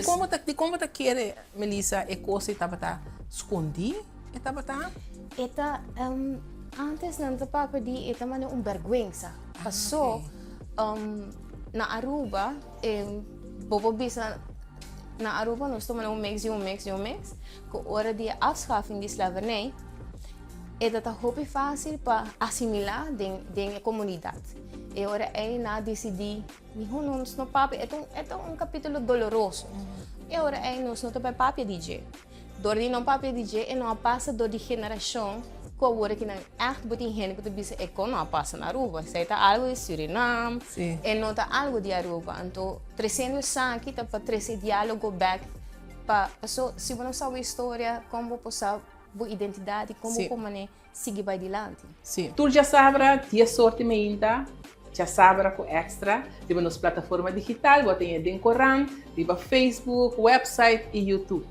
Dikon bo ta, dikon bo ta kere, Melissa, e kos ei tabata skondí? E tabata? E ta, antes nan ta papia di e ta manera un bèrgwensa. Pasó, na Aruba, bo por bisa na Aruba nos ta manera un mix di un mix di un mix, ku ora di e afschaffing di slavernij, e ta ta hopi fásil pa asimilá den den e komunidat. E ora ei nan a disidí, Miho nos no papia, e ta un e ta un kapítulo doloroso. E ora ei nos no ta bai papia di dje. Dor di no papia di dje e no a pasa dor di generashon ku awor aki nan ègt bo tin hende ku ta bisa e kon no a pasa na Aruba. Esei ta algu di Surinam, e no ta algu di Aruba. Anto tresiendo esaki ta pa trese e diálogo bèk pa paso si bo no sa bo historia kon bo por sa bo identidat i kon bo por manera sigui bai dilanti. Sí. Tur djasabra, dies or di meinta, Djasabra ku Extra, riba nos plataforma digital, bo ta haña den korant, riba Facebook, website i YouTube.